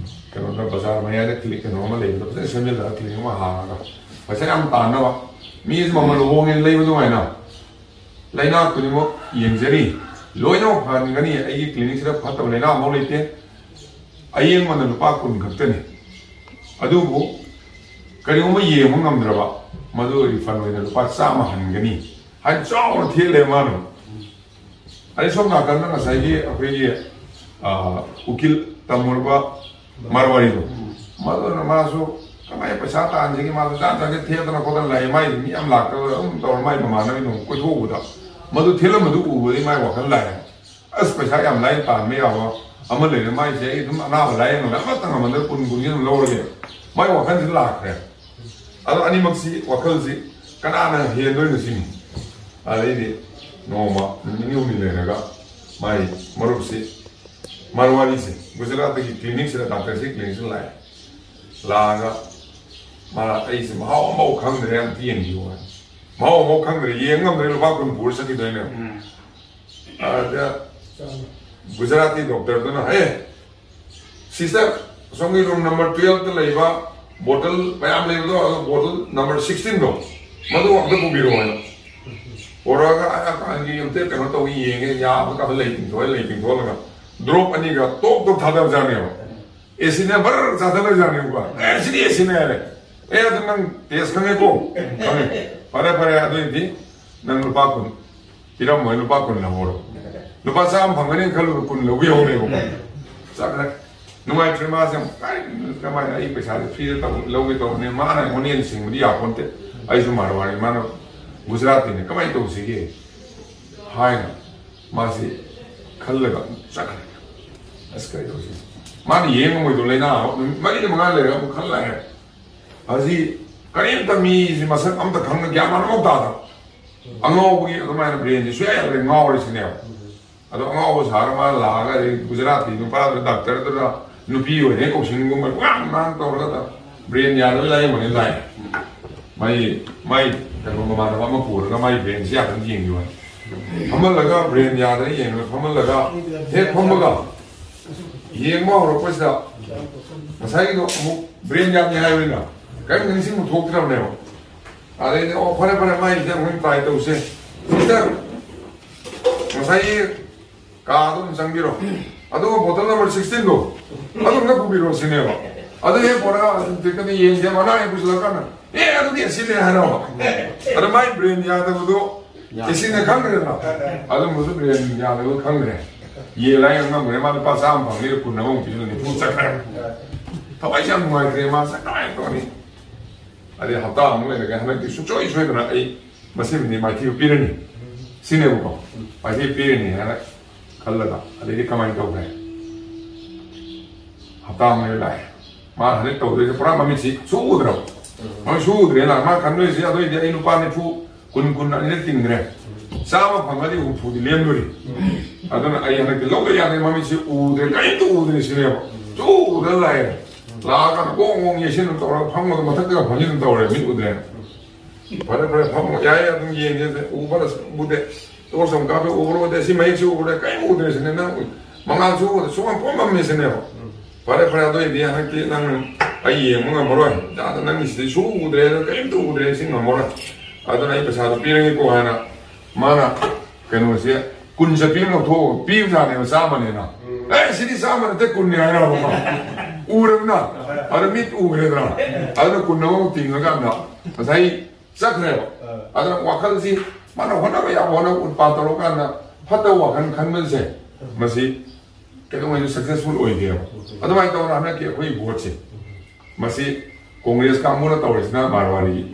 ꯀꯩꯅꯣꯗ ꯕꯖꯥꯔ ꯃꯌꯥꯏꯗ ꯀ꯭ꯂꯤꯅꯤꯛ ꯀꯩꯅꯣ ꯑꯃ ꯂꯩꯕꯗꯣ ꯐꯖꯅ ꯁꯦꯝꯖꯤꯜꯂꯒ ꯀ꯭ꯂꯤꯅꯤꯛ ꯑꯃ ꯍꯥꯡꯉꯒ ꯄꯩꯁꯥ ꯌꯥꯝ ꯇꯥꯟꯅꯕ, ꯃꯤꯁꯦ ꯃꯃꯜ ꯍꯣꯡꯉꯦꯅ ꯂꯩꯕ ꯑꯗꯨꯃꯥꯏꯅ ꯂꯥꯏꯅꯥ ꯈꯨꯗꯤꯡꯃꯛ ꯌꯦꯡꯖꯔꯤ, ꯂꯣꯏꯅꯃꯛ ꯐꯍꯟꯒꯅꯤ, ꯑꯩꯒꯤ ꯀ꯭ꯂꯤꯅꯤꯛꯁꯤꯗ ꯐꯠꯇꯕ ꯂꯥꯏꯅꯥ ꯑꯃꯐꯥꯎ ꯂꯩꯇꯦ, ꯑꯌꯦꯡꯕꯅ ꯂꯨꯄꯥ ꯀꯨꯟ ꯈꯛꯇꯅꯤ, ꯑꯗꯨꯕꯨ ꯀꯔꯤꯒꯨꯝꯕ ꯌꯦꯡꯕ ꯉꯝꯗ꯭ꯔꯕ ꯃꯗꯨ ꯔꯤꯐꯟ ꯑꯣꯏꯅ ꯂꯨꯄꯥ ꯆꯥꯝꯃ ꯍꯟꯒꯅꯤ" ꯍꯥꯏꯅ ꯆꯥꯎꯅ ꯊꯦꯠꯂꯦ ꯃꯥꯅ꯫ ꯑꯗꯩ ꯁꯣꯝ ꯅꯥꯀꯟꯗ ꯉꯁꯥꯏꯒꯤ ꯑꯩꯈꯣꯏꯒꯤ, ꯑ, ꯎꯀꯤꯜ ꯇꯝꯃꯨꯔꯕ ꯃꯥꯔꯋꯥꯔꯤꯗꯣ, ꯃꯗꯨꯅ ꯃꯥꯁꯨ ꯀꯃꯥꯏꯅ ꯄꯩꯁꯥ ꯇꯥꯟꯁꯤꯒꯦ, ꯃꯥꯁꯨ ꯖꯥꯠ ꯖꯥꯠꯁꯦ ꯊꯦꯠꯇꯅ ꯈꯣꯠꯇꯅ ꯂꯥꯛꯑꯦ꯫ ꯃꯥꯏꯗꯤ ꯃꯤ ꯌꯥꯝ ꯂꯥꯛꯇꯕ ꯑꯗꯨꯝ ꯇꯧꯔ ꯃꯥꯏ ꯃꯃꯥꯟꯅꯕꯤ ꯅꯣꯡ ꯀꯣꯏꯊꯣꯛꯎꯕꯗ ꯃꯗꯨ ꯊꯦꯠꯂꯝꯕꯗꯨ ꯎꯕꯗꯒꯤ ꯃꯥꯏ ꯋꯥꯈꯜ ꯂꯥꯛꯑꯦ꯫ "ꯑꯁ, ꯄꯩꯁꯥ ꯌꯥꯝ ꯂꯥꯏꯅ ꯇꯥꯟꯕ ꯌꯥꯕ ꯑꯃ ꯂꯩꯔꯦ꯫ ꯃꯥꯏꯁꯦ ꯑꯩ ꯑꯗꯨꯝ ꯑꯅꯥꯕ ꯂꯥꯏꯌꯦꯡꯕꯗ ꯑꯃꯇ ꯉꯝꯃꯟꯗ ꯀꯨꯟ ꯀꯨꯟꯒꯤ ꯑꯗꯨꯝ ꯂꯧꯔꯒꯦ"꯫ ꯃꯥꯏ ꯋꯥꯈꯜꯁꯤ ꯂꯥꯛꯈ꯭ꯔꯦ꯫ ꯑꯗꯣ ꯑꯅꯤꯃꯛꯁꯤ ꯋꯥꯈꯜꯁꯤ ꯀꯅꯥꯅ ꯍꯦꯟꯗꯣꯏꯅꯣ ꯁꯤꯅꯤ꯫ ꯑꯗꯩꯗꯤ ꯅꯣꯡꯃ ꯅꯨꯃꯤꯠ ꯅꯤꯅꯤ ꯍꯨꯝꯅꯤ ꯂꯩꯔꯒ ꯃꯥꯏ ꯃꯔꯨꯞꯁꯤ, ꯃꯥꯔꯋꯥꯔꯤꯁꯦ, ꯒꯨꯖꯔꯥꯠꯇꯒꯤ ꯀ꯭ꯂꯤꯅꯤꯛꯁꯤꯗ, ꯗꯥꯛꯇꯔꯁꯤ ꯀ꯭ꯂꯤꯅꯤꯛꯁꯤꯗ ꯂꯥꯛꯑꯦ꯫ ꯂꯥꯛꯑꯒ ꯃꯥ, "ꯑꯩꯁꯦ ꯃꯍꯥꯎ ꯑꯃꯐꯥꯎ ꯈꯪꯗ꯭ꯔꯦ, ꯑꯝꯇ ꯌꯦꯡꯕꯤꯌꯨ" ꯍꯥꯏ꯫ ꯃꯍꯥꯎ ꯑꯃꯐꯥꯎ ꯈꯪꯗ꯭ꯔꯦ, ꯌꯦꯡ ꯉꯝꯗ꯭ꯔꯦ, ꯂꯨꯄꯥ ꯀꯨꯟ ꯄꯨꯔ ꯆꯠꯈꯤꯗꯣꯏꯅꯦ꯫ ꯑꯗ ꯒꯨꯖꯔꯥꯇꯤ ꯗꯣꯛꯇꯔꯗꯨꯅ, "ꯑꯦ, ꯁꯤꯁꯇꯔ, ꯁꯣꯝꯒꯤ ꯔꯨꯝ ꯅꯝꯕꯔ ꯇꯨꯌꯦꯜꯞꯇ ꯂꯩꯕ ꯕꯣꯇꯜ ꯃꯌꯥꯝ ꯂꯩꯕꯗꯣ, ꯑꯗꯣ ꯕꯣꯇꯜ ꯅꯝꯕꯔ ꯁꯤꯛꯁꯇꯤꯟꯗꯣ, ꯃꯗꯨ ꯑꯝꯇ ꯄꯨꯕꯤꯔꯛꯑꯣ" ꯍꯥꯏꯅ꯫ ꯄꯣꯔꯛꯑꯒ ꯑꯉꯥꯡꯒꯤ ꯑꯝꯇ ꯀꯩꯅꯣ ꯇꯧ ꯌꯦꯡꯉꯦ, ꯌꯥꯕ ꯀꯥꯟꯗ ꯂꯩ ꯇꯤꯡꯊꯣꯛꯑꯦ, ꯂꯩ ꯇꯤꯡꯊꯣꯛꯍꯜꯂꯒ ꯗ꯭ꯔꯣꯞ ꯑꯅꯤꯒ ꯇꯣꯞ ꯇꯣꯞ ꯊꯥꯗꯕꯖꯥꯠꯅꯦꯕ꯫ ꯑꯦꯁꯤꯅ ꯕꯔ ꯆꯥꯊꯠꯂꯖꯥꯠꯅꯦꯕꯀꯣ꯫ "ꯑꯦ, ꯁꯤꯗꯤ ꯑꯦꯁꯤꯅꯦ" ꯍꯥꯏꯔꯦ꯫ "ꯑꯦ, ꯑꯗꯨ ꯅꯪ ꯇꯦꯁ ꯈꯪꯉꯦꯀꯣ?" "ꯈꯪꯉꯦ"꯫ "ꯐꯔꯦ, ꯐꯔꯦ, ꯑꯗꯨꯏꯗꯤ ꯅꯪ ꯂꯨꯄꯥ ꯀꯨꯟ ꯄꯤꯔꯝꯃꯣꯏ, ꯂꯨꯄꯥ ꯀꯨꯟ ꯂꯧꯍꯧꯔꯣ"꯫ ꯂꯨꯄꯥ ꯆꯥꯝꯃ ꯐꯪꯒꯅꯤ ꯈꯜꯂꯨꯕ ꯀꯨꯟ ꯂꯧꯕ ꯌꯧꯔꯦꯕꯀꯣ꯫ ꯆꯠꯈ꯭ꯔꯦ꯫ ꯅꯨꯡꯉꯥꯏꯇ꯭ꯔꯦ ꯃꯥꯁꯦ ꯑꯃꯨꯛ꯫ "ꯀꯥꯏ, ꯀꯃꯥꯏꯅ ꯑꯩ ꯄꯩꯁꯥꯁꯦ ꯐ꯭ꯔꯤꯗ ꯇꯧ-, ꯂꯧꯒꯦ ꯇꯧꯕꯅꯦ, ꯃꯥꯅ ꯑꯩꯉꯣꯟꯗ ꯍꯦꯟꯅ ꯁꯤꯡꯕꯗꯤ ꯌꯥꯄꯣꯟꯇꯦ, ꯑꯩꯁꯨ ꯃꯥꯔꯋꯥꯔꯤ, ꯃꯥꯅ ꯒꯨꯖꯔꯥꯇꯤꯅꯦ, ꯀꯃꯥꯏꯅ ꯇꯧꯁꯤꯒꯦ?" ꯍꯥꯏꯅ ꯃꯥꯁꯤ ꯈꯜꯂꯒ ꯑꯃꯨꯛ ꯆꯠꯈ꯭ꯔꯦ꯫ ꯑꯁ, ꯀꯔꯤ ꯇꯧꯁꯤ? ꯃꯥꯅ ꯌꯦꯡꯉꯝꯃꯣꯏꯗꯣ ꯂꯥꯏꯅꯥ ꯅꯨꯃꯤꯠ ꯃꯔꯤꯅꯤ ꯃꯉꯥ ꯂꯩꯔꯒ ꯑꯃꯨꯛ ꯈꯜ ꯂꯥꯛꯑꯦ꯫ ꯍꯧꯖꯤꯛ ꯀꯔꯤꯝꯇ ꯃꯤꯁꯤ ꯃꯁꯛ ꯑꯝꯇ ꯈꯪꯅ ꯒ꯭ꯌꯥꯟ ꯃꯥꯟ ꯑꯃ ꯇꯥꯗꯕ꯫ ꯑꯉꯥꯎꯕꯒꯤ ꯑꯗꯨꯃꯥꯏꯅ ꯕ꯭ꯔꯦꯟꯁꯤ ꯁꯨꯌꯥ ꯌꯥꯗ꯭ꯔꯦ, ꯉꯥꯎꯔꯤꯁꯤꯅꯦꯕ꯫ ꯑꯗꯣ ꯑꯉꯥꯎꯕ ꯁꯥꯔ ꯃꯥꯅ ꯂꯥꯛꯑꯒ ꯑꯗꯩ ꯒꯨꯖꯔꯥꯇꯤ ꯅꯨꯄꯥꯗꯨꯅ, ꯗꯥꯛꯇꯔꯗꯨꯅ ꯅꯨꯄꯤ ꯑꯣꯏꯔꯦ ꯀꯧꯁꯤꯟꯒꯨꯝꯕ ꯄꯨꯡꯉꯥꯡ ꯉꯥꯡ ꯇꯧꯔꯒ ꯕ꯭ꯔꯦꯟ ꯌꯥꯗꯕ ꯂꯥꯏꯌꯦꯡꯕꯅꯤ ꯂꯥꯛꯑꯦ꯫ ꯃꯥꯏ, ꯃꯥꯏ ꯀꯩꯅꯣ ꯃꯃꯥꯟꯅꯕ ꯑꯃ ꯄꯨꯔꯒ ꯃꯥꯏ ꯕ꯭ꯔꯦꯟꯁꯤ ꯌꯥꯗꯕ ꯌꯦꯡꯕꯤꯌꯨ ꯍꯥꯏ꯫ ꯐꯝꯍꯜꯂꯒ ꯕ꯭ꯔꯦꯟ ꯌꯥꯗꯅ ꯌꯦꯡꯉꯒ ꯐꯝꯍꯜꯂꯒ ꯍꯦꯛ ꯐꯝꯃꯒ ꯌꯦꯡꯕ ꯍꯧꯔꯛꯄꯁꯤꯗ ꯉꯁꯥꯏꯒꯤꯗꯣ ꯑꯃꯨꯛ ꯕ꯭ꯔꯦꯟ ꯌꯥꯗꯦ ꯍꯥꯏꯕꯅꯤꯅ ꯀꯔꯤꯝ ꯅꯤꯡꯁꯤꯡꯕ ꯊꯣꯛꯇ꯭ꯔꯕꯅꯦꯕ꯫ ꯑꯗꯩꯗꯤ, "ꯑꯣ, ꯐꯔꯦ, ꯐꯔꯦ, ꯃꯥꯏꯁꯤꯗ ꯑꯃꯨꯛ ꯇ꯭ꯔꯥꯏ ꯇꯧꯁꯦ꯫ ꯁꯤꯁꯇꯔ, ꯉꯁꯥꯏꯒꯤ ꯀꯥꯗꯣ ꯑꯗꯨꯝ ꯆꯪꯕꯤꯔꯣ꯫ ꯑꯗꯨꯒ ꯕꯣꯇꯜ ꯅꯝꯕꯔ ꯁꯤꯛꯁꯇꯤꯟꯗꯣ ꯑꯗꯨꯝꯅ ꯄꯨꯕꯤꯔꯣ" ꯁꯤꯅꯦꯕ꯫ ꯑꯗꯨ ꯍꯦꯛ ꯄꯨꯔꯒ ꯇꯤꯛꯀꯅ ꯌꯦꯡꯁꯦ, ꯑꯅꯥ ꯑꯌꯦꯛ ꯄꯨꯁꯤꯜꯂꯀꯥꯟꯗ, "ꯑꯦ, ꯑꯗꯨꯗꯤ ꯑꯁꯤꯅꯦ" ꯍꯥꯏꯔꯕ꯫ ꯑꯗ ꯃꯥꯏ ꯕ꯭ꯔꯦꯟ ꯌꯥꯗꯕꯗꯣ ꯑꯦꯁꯤꯅ ꯈꯪꯈ꯭ꯔꯦꯗꯅ꯫ ꯑꯗꯨꯝꯕꯁꯨ ꯕ꯭ꯔꯦꯟ ꯌꯥꯗꯕ ꯈꯪꯈ꯭ꯔꯦ꯫ ꯌꯦꯟ ꯂꯥꯏ ꯉꯝꯈ꯭ꯔꯦ, ꯃꯥ ꯂꯨꯄꯥ ꯆꯥꯝꯃ ꯐꯪꯉꯦ, ꯀꯨꯟ ꯑꯃꯃꯨꯛ ꯄꯤꯁꯤꯜꯂ ꯅꯤꯐꯨ ꯆꯠꯈ꯭ꯔꯦ꯫ ꯊꯋꯥꯏꯁꯦ ꯌꯥꯝ ꯅꯨꯡꯉꯥꯏꯇ꯭ꯔꯦ, ꯃꯥ ꯆꯠꯈ꯭ꯔꯦ ꯇꯧꯔꯅꯤ꯫ ꯑꯗꯩ ꯍꯞꯇꯥ ꯑꯃꯨꯛ ꯂꯩꯔꯒ ꯍꯟꯗꯛꯇꯤ ꯁꯨꯡꯁꯣꯏ ꯁꯣꯏꯗꯅ ꯑꯩ ꯃꯁꯤꯃꯗꯤ ꯃꯥꯏꯊꯤꯕ ꯄꯤꯔꯅꯤ ꯁꯤꯅꯦꯕꯀꯣ꯫ ꯃꯥꯏꯊꯤꯕ ꯄꯤꯔꯅꯤ ꯍꯥꯏꯅ ꯈꯜꯂꯒ, ꯑꯗꯩꯗꯤ ꯀꯃꯥꯏꯅ ꯇꯧꯈ꯭ꯔꯦ? ꯍꯞꯇꯥ ꯑꯃ ꯂꯩꯔ ꯂꯥꯛꯑꯦ꯫ ꯃꯥ ꯍꯟꯗꯛ ꯇꯧꯗꯣꯏꯁꯦ ꯄꯨꯔꯥ ꯃꯃꯤꯠꯁꯤ ꯁꯨꯛꯎ ꯎꯗ꯭ꯔꯕ꯫ ꯃꯃꯤꯠ ꯁꯨꯛꯎ ꯎꯗ꯭ꯔꯦꯅ ꯃꯥ ꯈꯟꯗꯣꯏꯁꯦ, ꯑꯗꯨꯑꯣꯏꯗꯤ ꯑꯩ ꯂꯨꯄꯥ ꯅꯤꯐꯨ, ꯀꯨꯟ, ꯀꯨꯟ ꯑꯅꯤꯔꯛ ꯇꯤꯡꯈ꯭ꯔꯦ꯫ ꯆꯥꯝꯃ ꯐꯪꯉꯗꯤ ꯍꯨꯝꯐꯨꯗꯤ ꯂꯦꯝꯗꯣꯔꯤ꯫ ꯑꯗꯨꯅ ꯑꯩ ꯍꯟꯗꯛꯇꯤ ꯂꯧꯗ ꯌꯥꯗꯦ, ꯃꯃꯤꯠꯁꯤ ꯎꯗ꯭ꯔꯦ, ꯀꯔꯤꯝꯇ ꯎꯗ꯭ꯔꯦ ꯁꯤꯅꯦꯕ꯫ ꯁꯨꯛꯎ ꯎꯗ ꯂꯥꯛꯑꯦ꯫ ꯂꯥꯛꯑꯀꯥꯟꯗ ꯒꯣꯡ ꯒꯣꯡ ꯌꯩꯁꯤꯟꯅ ꯇꯧꯔꯒ ꯐꯝꯃꯒ ꯃꯊꯛꯇꯒ ꯐꯝꯖꯤꯟꯅ ꯇꯧꯔꯦ, ꯃꯤꯠ ꯎꯗ꯭ꯔꯦꯅ꯫ "ꯐꯔꯦ, ꯐꯔꯦ, ꯐꯝꯃꯣ, ꯌꯥꯏ, ꯑꯗꯨꯝ ꯌꯦꯡꯒꯦ"꯫ ꯎꯕꯗ ꯎꯗꯦ꯫ ꯇꯣꯔꯆ ꯑꯃꯨꯛ ꯀꯥꯞꯄꯦ, ꯎꯕ꯭ꯔꯥ ꯎꯗꯦ꯫ "ꯁꯤ ꯃꯌꯦꯛꯁꯤ ꯎꯕ꯭ꯔꯥ?" "ꯀꯔꯤꯝ ꯎꯗ꯭ꯔꯦ" ꯁꯤꯅꯦ꯫ "ꯅꯪ ꯃꯉꯥꯜꯁꯨ ꯎꯗꯦ, ꯁꯨꯃꯥꯡ ꯄꯨꯝ ꯃꯝꯃꯦ" ꯁꯤꯅꯦꯕ꯫ "ꯐꯔꯦ, ꯐꯔꯦ, ꯑꯗꯨ ꯑꯣꯏꯗꯤ ꯍꯟꯗꯛꯇꯤ ꯅꯪ ꯑꯩ ꯌꯦꯡꯕ ꯉꯝꯃꯔꯣꯏ꯫ ꯌꯥꯗ, ꯅꯪꯒꯤ ꯁꯤꯗꯤ ꯁꯨ ꯎꯗ꯭ꯔꯦ, ꯑꯗꯨ ꯀꯔꯤꯝꯇ ꯎꯗ꯭ꯔꯦ, ꯁꯤ ꯉꯝꯃꯔꯣꯏ꯫ ꯑꯗꯨꯅ ꯑꯩ ꯄꯩꯁꯥꯗꯣ ꯄꯤꯔꯒꯦꯀꯣ" ꯍꯥꯏꯅ ꯃꯥꯅ ꯀꯩꯅꯣꯁꯦ ꯀꯨꯟ ꯆꯠꯄꯤ ꯑꯃ ꯂꯧꯊꯣꯛꯑꯒ ꯄꯤꯕꯖꯥꯠꯅꯦꯕ, ꯆꯥꯝꯃꯅꯦꯅ꯫ "ꯑꯦ, ꯁꯤꯗꯤ ꯆꯥꯝꯃ ꯅꯠꯇꯦ, ꯀꯨꯟꯅꯤ" ꯍꯥꯏꯔꯕ ꯃꯥ꯫ ꯎꯔꯕꯅ? ꯑꯗ ꯃꯤꯠ ꯎꯈ꯭ꯔꯦꯗꯅ꯫ ꯑꯗꯨꯅ ꯀꯨꯟ ꯑꯃꯃꯨꯛ ꯇꯤꯡꯉꯀꯥꯟꯗ ꯉꯁꯥꯏ ꯆꯠꯈ꯭ꯔꯦꯕ꯫ ꯑꯗꯨꯅ ꯋꯥꯈꯜꯁꯤ ꯃꯥꯅ ꯍꯣꯠꯅꯕ ꯌꯥꯕ ꯍꯣꯠꯅꯕ, ꯎꯠꯄꯥꯠ ꯇꯧꯔꯀꯥꯟꯗ ꯐꯠꯇꯕ ꯋꯥꯈꯜ ꯈꯟꯕꯁꯦ, ꯃꯁꯤ ꯀꯩꯗꯧꯉꯩꯁꯨ ꯁꯛꯁꯦꯁꯐꯨꯜ ꯑꯣꯏꯗꯦꯕ꯫ ꯑꯗꯨꯃꯥꯏꯅ ꯇꯧꯗꯅ ꯍꯟꯗꯛꯀꯤ ꯑꯩꯈꯣꯏ ꯚꯣꯠꯁꯦ, ꯃꯁꯤ ꯀꯣꯡꯒ꯭ꯔꯦꯁ ꯀꯥꯡꯕꯨꯅ ꯇꯧꯔꯤꯁꯤꯅ ꯃꯥꯔꯋꯥꯔꯤꯒꯤ,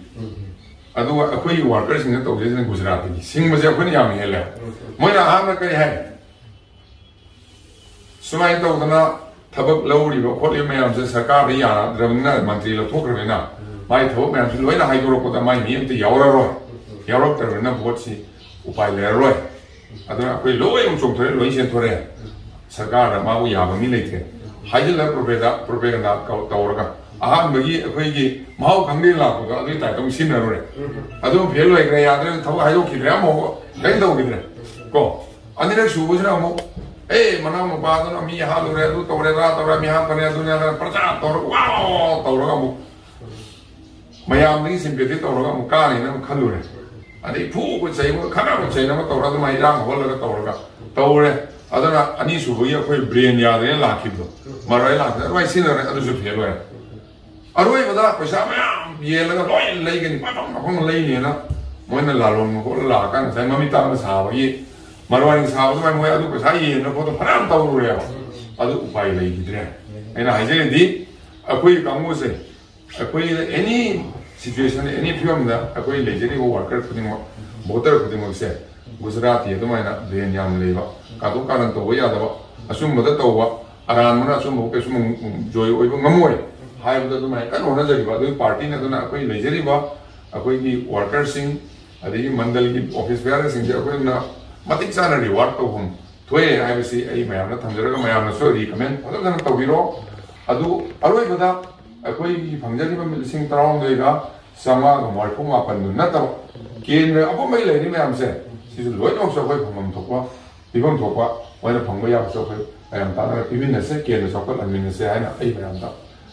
ꯑꯗꯨꯒ ꯑꯩꯈꯣꯏꯒꯤ ꯋꯥꯔꯀꯔꯁꯤꯡꯅ ꯇꯧꯖꯔꯤꯁꯤꯅ ꯒꯨꯖꯔꯥꯠꯇꯒꯤ꯫ ꯁꯤꯡꯕꯁꯦ ꯑꯩꯈꯣꯏꯅ ꯌꯥꯝ ꯍꯦꯜꯂꯦ꯫ ꯃꯣꯏꯅ ꯑꯍꯥꯟꯕ ꯀꯔꯤ ꯍꯥꯏ? ꯁꯨꯃꯥꯏꯅ ꯇꯧꯗꯅ ꯊꯕꯛ ꯂꯧꯔꯤꯕ ꯈꯣꯠꯂꯤꯕ ꯃꯌꯥꯝꯁꯦ ꯁꯔꯀꯥꯔꯗ ꯌꯥꯅꯗ꯭ꯔꯕꯅꯤꯅ, ꯃꯟꯇ꯭ꯔꯤ ꯂꯧꯊꯣꯛꯈ꯭ꯔꯕꯅꯤꯅ, ꯃꯥꯒꯤ ꯊꯕꯛ ꯃꯌꯥꯝꯁꯤ ꯂꯣꯏꯅ ꯍꯥꯏꯗꯣꯔꯛꯄꯗ ꯃꯥꯏ ꯃꯤ ꯑꯝꯇ ꯌꯥꯎꯔꯔꯣꯏ꯫ ꯌꯥꯎꯔꯛꯇ꯭ꯔꯕꯅꯤꯅ ꯚꯣꯠꯁꯤ ꯎꯄꯥꯏ ꯂꯩꯔꯔꯣꯏ꯫ ꯑꯗꯨꯅ ꯑꯩꯈꯣꯏ ꯂꯣꯏ ꯑꯃꯨꯛ ꯆꯣꯡꯊꯣꯔꯛꯑꯦ, ꯂꯣꯏ ꯆꯦꯟꯊꯣꯔꯛꯑꯦ꯫ ꯁꯔꯀꯥꯔꯗ ꯃꯥꯕꯨ ꯌꯥꯕ ꯃꯤ ꯂꯩꯇ꯭ꯔꯦ꯫ ꯍꯥꯏꯖꯤꯜꯂꯒ ꯄ꯭ꯔꯣꯄꯦꯒꯥꯟꯗꯥ ꯇꯧꯔꯒ ꯑꯍꯥꯟꯕꯒꯤ ꯑꯩꯈꯣꯏꯒꯤ ꯃꯍꯥꯎ ꯈꯪꯗꯦ ꯂꯥꯛꯄꯗꯣ, ꯑꯗꯨꯒꯤ ꯇꯥꯏꯞꯇ ꯑꯃꯨꯛ ꯁꯤꯖꯤꯟꯅꯔꯨꯔꯦ꯫ ꯑꯗꯨ ꯐꯦꯜ ꯑꯣꯏꯈ꯭ꯔꯦ, ꯌꯥꯗ꯭ꯔꯦ, ꯊꯕꯛ ꯍꯥꯏꯗꯣꯛꯈꯤꯗ꯭ꯔꯦ ꯑꯃꯐꯥꯎꯕ, ꯀꯔꯤꯝ ꯇꯧꯈꯤꯗ꯭ꯔꯦ꯫ ꯀꯣ, ꯑꯅꯤꯔꯛ ꯁꯨꯕꯁꯤꯅ ꯑꯃꯨꯛ, "ꯑꯦ, ꯃꯅꯥꯎ ꯅꯨꯄꯥꯗꯨꯅ ꯃꯤ ꯍꯥꯠꯂꯨꯔꯦ, ꯑꯗꯨ ꯇꯧꯔꯦ, ꯑꯗꯥ ꯇꯧꯔꯦ, ꯃꯤ ꯍꯥꯠꯄꯅꯦ, ꯑꯗꯨꯅꯦ, ꯑꯗꯥ" ꯄ꯭ꯔꯆꯥꯔ ꯇꯧꯔꯒ, ꯋꯥ ꯋꯥ ꯋꯥ ꯇꯧꯔꯒ ꯑꯃꯨꯛ ꯃꯌꯥꯝꯗꯒꯤ ꯁꯤꯝꯄꯦꯊꯤ ꯇꯧꯔꯒ ꯑꯃꯨꯛ ꯀꯥꯅꯤꯅ ꯑꯃꯨꯛ ꯈꯜꯂꯨꯔꯦ꯫ ꯑꯗꯩ ꯐꯨꯕ ꯆꯩꯕ, ꯈꯠꯅꯕ ꯆꯩꯅꯕ ꯇꯧꯔꯒ ꯑꯗꯨꯃꯥꯏꯅ ꯏꯔꯥꯡ ꯍꯧꯍꯜꯂꯒ ꯇꯧꯔꯒ ꯇꯧꯔꯦ꯫ ꯑꯗꯨꯅ ꯑꯅꯤꯁꯨꯕꯒꯤ ꯑꯩꯈꯣꯏ ꯕ꯭ꯔꯦꯟ ꯌꯥꯗ꯭ꯔꯦꯅ ꯂꯥꯛꯈꯤꯕꯗꯣ, ꯃꯔꯥꯏ ꯂꯥꯛꯇ꯭ꯔꯦ, ꯑꯗꯨꯃꯥꯏꯅ ꯁꯤꯖꯤꯟꯅꯔꯦ, ꯑꯗꯨꯁꯨ ꯐꯦꯜ ꯑꯣꯏꯔꯦ꯫ ꯑꯔꯣꯏꯕꯗ ꯄꯩꯁꯥ ꯃꯌꯥꯝ ꯌꯦꯜꯂꯒ ꯂꯣꯏ ꯂꯩꯒꯅꯤ, ꯃꯐꯝ ꯃꯐꯝ ꯂꯩꯅꯦꯅ ꯃꯣꯏꯅ ꯂꯥꯂꯣꯡ ꯈꯣꯠꯂ ꯂꯥꯛꯑꯀꯥꯟꯗ ꯉꯁꯥꯏ ꯃꯃꯤꯠ ꯇꯥꯡꯅ ꯁꯥꯕꯒꯤ, ꯃꯔꯨ ꯑꯣꯏꯅ ꯁꯥꯕ ꯑꯗꯨꯃꯥꯏꯅ ꯃꯣꯏ ꯑꯗꯨ ꯄꯩꯁꯥ ꯌꯦꯟꯕ ꯈꯣꯠꯄ ꯐꯅꯌꯥꯝ ꯇꯧꯔꯨꯔꯦꯕ꯫ ꯑꯗꯨ ꯎꯄꯥꯏ ꯂꯩꯈꯤꯗ꯭ꯔꯦ꯫ ꯑꯩꯅ ꯍꯥꯏꯖꯔꯤꯗꯤ, ꯑꯩꯈꯣꯏ ꯀꯥꯡꯕꯨꯁꯦ, ꯑꯩꯈꯣꯏ ꯑꯦꯅꯤ ꯁꯤꯆꯨꯋꯦꯁꯟ, ꯑꯦꯅꯤ ꯐꯤꯕꯝꯗ ꯑꯩꯈꯣꯏ ꯂꯩꯖꯔꯤꯕ ꯋꯥꯔꯀꯔ ꯈꯨꯗꯤꯡꯃꯛ, ꯚꯣꯇꯔ ꯈꯨꯗꯤꯡꯃꯛꯁꯦ ꯒꯨꯖꯔꯥꯇꯤ ꯑꯗꯨꯃꯥꯏꯅ ꯕ꯭ꯔꯦꯟ ꯌꯥꯝꯅ ꯂꯩꯕ, ꯀꯥꯊꯣꯛ ꯀꯥꯔꯟ ꯇꯧꯕ ꯌꯥꯗꯕ, ꯑꯆꯨꯝꯕꯗ ꯇꯧꯕ, ꯑꯔꯥꯟꯕꯅ ꯑꯆꯨꯝꯕ ꯀꯩꯁꯨ ꯖꯣꯏ ꯑꯣꯏꯕ ꯉꯝꯃꯣꯏ ꯍꯥꯏꯕꯗ ꯑꯗꯨꯃꯥꯏꯅ ꯀꯟꯅ ꯍꯣꯠꯅꯖꯔꯤꯕ꯫ ꯑꯗꯨꯒꯤ ꯄꯥꯔꯇꯤꯅ ꯑꯗꯨꯅ ꯑꯩꯈꯣꯏ ꯂꯩꯖꯔꯤꯕ ꯑꯩꯈꯣꯏꯒꯤ ꯋꯥꯔꯀꯔꯁꯤꯡ, ꯑꯗꯒꯤ ꯃꯟꯗꯜꯒꯤ ꯑꯣꯐꯤꯁ ꯕꯦꯌꯥꯔꯁꯤꯡꯁꯦ ꯑꯩꯈꯣꯏꯅ ꯃꯇꯤꯛ ꯆꯥꯅ ꯔꯤꯋꯥꯔꯗ ꯇꯧꯐꯝ ꯊꯣꯛꯑꯦ ꯍꯥꯏꯕꯁꯤ ꯑꯩ ꯃꯌꯥꯝꯅ ꯊꯝꯖꯔꯒ, ꯃꯌꯥꯝꯅꯁꯨ ꯔꯤꯀꯃꯦꯟ ꯐꯖ ꯐꯖꯅ ꯇꯧꯕꯤꯔꯣ꯫ ꯑꯗꯨ ꯑꯔꯣꯏꯕꯗ ꯑꯩꯈꯣꯏꯒꯤ ꯐꯪꯖꯔꯤꯕ ꯂꯤꯁꯤꯡ ꯇꯔꯥꯍꯨꯝꯗꯣꯏꯒ ꯆꯥꯝꯃꯉꯥꯒ ꯃꯔꯤꯐꯨ ꯃꯥꯄꯟꯗꯨ ꯅꯠꯇꯕ, ꯀꯦꯟꯗ꯭ꯔ ꯑꯄꯨꯝꯕꯒꯤ ꯂꯩꯔꯤ ꯃꯌꯥꯝꯁꯦ, ꯁꯤꯁꯨ ꯂꯣꯏꯅꯃꯛꯁꯨ ꯑꯩꯈꯣꯏ ꯐꯪꯐꯝ ꯊꯣꯛꯄ, ꯄꯤꯐꯝ ꯊꯣꯛꯄ ꯃꯣꯏꯅ ꯐꯪꯕ ꯌꯥꯕꯁꯨ ꯑꯩꯈꯣꯏ ꯃꯌꯥꯝ ꯇꯥꯟꯅꯔ ꯄꯤꯃꯤꯟꯅꯁꯦ, ꯀꯦꯟꯗ꯭ꯔ ꯆꯥꯎꯈꯠꯍꯟꯃꯤꯟꯅꯁꯦ ꯍꯥꯏꯅ ꯑꯩ ꯃꯌꯥꯝꯗ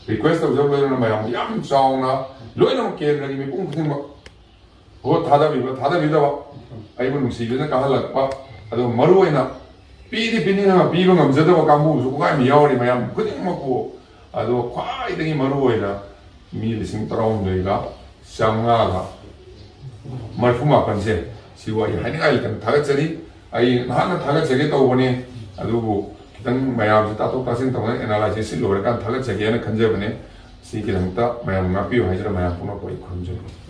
ꯔꯤꯀ꯭ꯋꯦꯁ ꯇꯧꯖꯕ ꯂꯣꯏꯅꯅ, ꯃꯌꯥꯝꯗ ꯌꯥꯝ ꯆꯥꯎꯅ ꯂꯣꯏꯅꯃꯛ ꯀꯦꯟꯗ꯭ꯔꯒꯤ ꯃꯤꯄꯨꯝ ꯈꯨꯗꯤꯡꯃꯛ ꯚꯣꯠ ꯊꯥꯗꯕꯤꯕ ꯊꯥꯗꯕꯤꯗꯕ, ꯑꯩꯕꯨ ꯅꯨꯡꯁꯤꯕꯤꯗꯨꯅ ꯀꯥꯍꯜꯂꯛꯄ, ꯑꯗꯣ ꯃꯔꯨ ꯑꯣꯏꯅ ꯄꯤꯗꯤ ꯄꯤꯅꯤꯡꯉꯒ ꯄꯤꯕ ꯉꯝꯖꯗꯕ ꯀꯥꯡꯕꯨꯁꯨ ꯀꯣꯡꯒꯥꯏ ꯑꯃ ꯌꯥꯎꯔꯤ꯫ ꯃꯌꯥꯝ ꯈꯨꯗꯤꯡꯃꯛꯄꯨ ꯑꯗꯣ ꯈ꯭ꯋꯥꯏꯗꯒꯤ ꯃꯔꯨ ꯑꯣꯏꯅ ꯃꯤ ꯂꯤꯁꯤꯡ ꯇꯔꯥꯍꯨꯝꯗꯣꯏꯒ ꯆꯥꯝꯃꯉꯥꯒ ꯃꯔꯤꯐꯨ ꯃꯥꯄꯟꯁꯦ, ꯁꯤꯕꯨ ꯑꯩ ꯍꯥꯏꯅꯤꯡꯉꯥꯏ ꯂꯩꯇꯅ ꯊꯥꯒꯠꯆꯔꯤ꯫ ꯑꯩ ꯅꯍꯥꯟꯅ ꯊꯥꯒꯠꯆꯒꯦ ꯇꯧꯕꯅꯦ, ꯑꯗꯨꯕꯨ ꯈꯤꯇꯪ ꯃꯌꯥꯝꯁꯦ ꯇꯥꯊꯣꯛ ꯇꯥꯁꯤꯟ ꯇꯧꯅ ꯑꯦꯅꯥꯂꯥꯏꯁꯤꯁ ꯂꯣꯏꯔꯀꯥꯟꯗ ꯊꯥꯒꯠꯆꯒꯦꯅ ꯈꯟꯖꯕꯅꯦ꯫ ꯁꯤꯒꯤꯗꯃꯛꯇ ꯃꯌꯥꯝ ꯉꯥꯛꯄꯤꯌꯨ ꯍꯥꯏꯖꯔ ꯃꯌꯥꯝ ꯄꯨꯝꯅꯃꯛꯄꯨ ꯑꯩ ꯈꯨꯔꯨꯝꯖꯔꯤ꯫